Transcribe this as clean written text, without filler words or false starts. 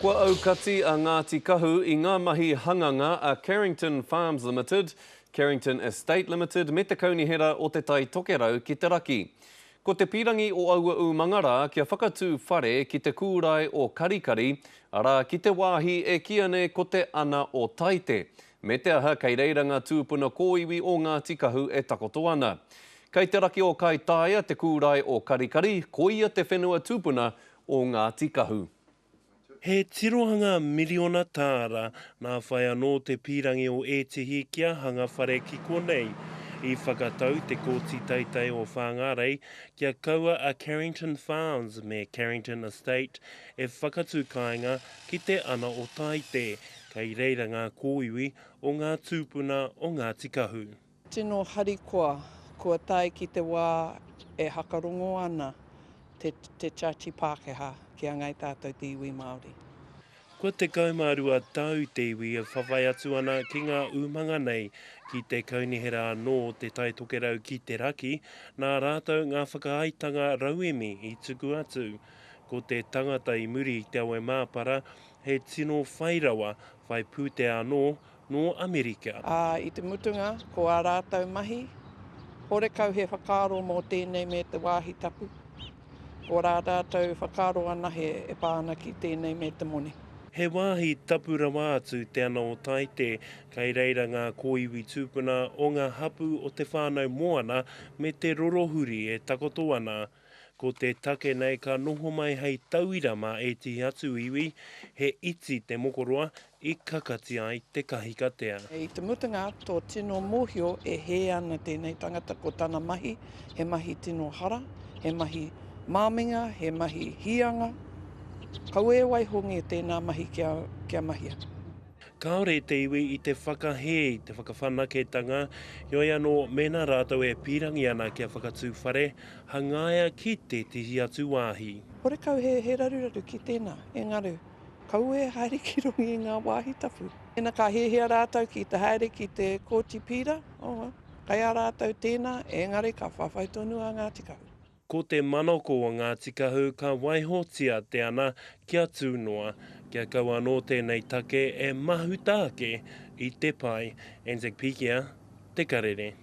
Kua aukati a Ngāti Kahu i ngā mahi hanganga a Carrington Farms Limited, Carrington Estate Limited me te Kaunihera o Te Tai Tokerau ki te raki. Ko te pīrangi o aua umanga rā kia whakatū whare ki te kūrae o Karikari, arā, ki te wāhi e kīia nei ko te Ana o Taite, me te aha kei reira ngā tūpuna kōiwi o Ngāti Kahu e takoto ana. Kei te raki o Kaitaia te kūrae o Karikari, koia te whenua tupuna o Ngāti Kahu. He tirohanga miriona tāra, nā whai anō te pīrangi o ētihi kia hanga whare ki konei. I whakatau te Kōti Teitei o Whāngārei kia kaua a Carrington Farms me Carrington Estate e whakatū kāinga ki te Ana o Taite, kei reira ngā kōiwi o ngā tūpuna o Ngāti Kahu. Tino harikoa kua tae ki te wā e hakarongo ana te te Tiati Pākehā ki a Ngai Tātou te iwi Māori. Kua 12 tau te iwi e whawhai atu ana ki ngā umanga nei, ki te kaunihera anō o Te Tai Tokerau ki te Raki, nā rātou ngā whakaaetanga rauemi i tuku atu. Ko te tangata i muri i te awe māpara, he tino whai rawa, whai pūtea anō, nō Amerika. Ā, i te mutunga, ko ā rātou mahi, horekau he whakaaro mō tēnei me te wāhi tapu, ko rā rātou whakaaro anahe e pā ana ki tēnei me te moni. He wāhi tapu rawa atu te Ana o Taite, kei reira ngā kōiwi tūpuna o ngā hapū o Te Whānau Moana me Te Rorohuri e takoto ana. Ko te take nei ka noho mai hei tauira mā ētehi atu iwi, he iti te mokoroa i kakati ai te kahikatea. I te mutunga, tō tino mōhio e hē ana tēnei tangata ko tana mahi, he mahi tino hara, he mahi māminga, he mahi hīanga. Kaua e waihongia tēnā mahi kia mahia. Kāore te iwi i te whakahē i te whakawhanaketanga, heoi anō mēnā rātou e pīrangi ana kia whakatū whare, hangaia ki tētehi atu wāhi. Horekau he he raruraru ki tēnā, engari kaua e haere ki runga i ngā wāhi tapu. Mēnā ka hiahia rātou ki te haere ki te kōti pīra, oh well, kei a rātou tēnā, engari ka whawhai tonu a Ngāti Kahu. Ko te manako o Ngāti Kahu ka waihotia te ana kia tū noa, kia kaua anō tēnei take e mahuta ake i te pae. Anzac Pikia, Te Karere.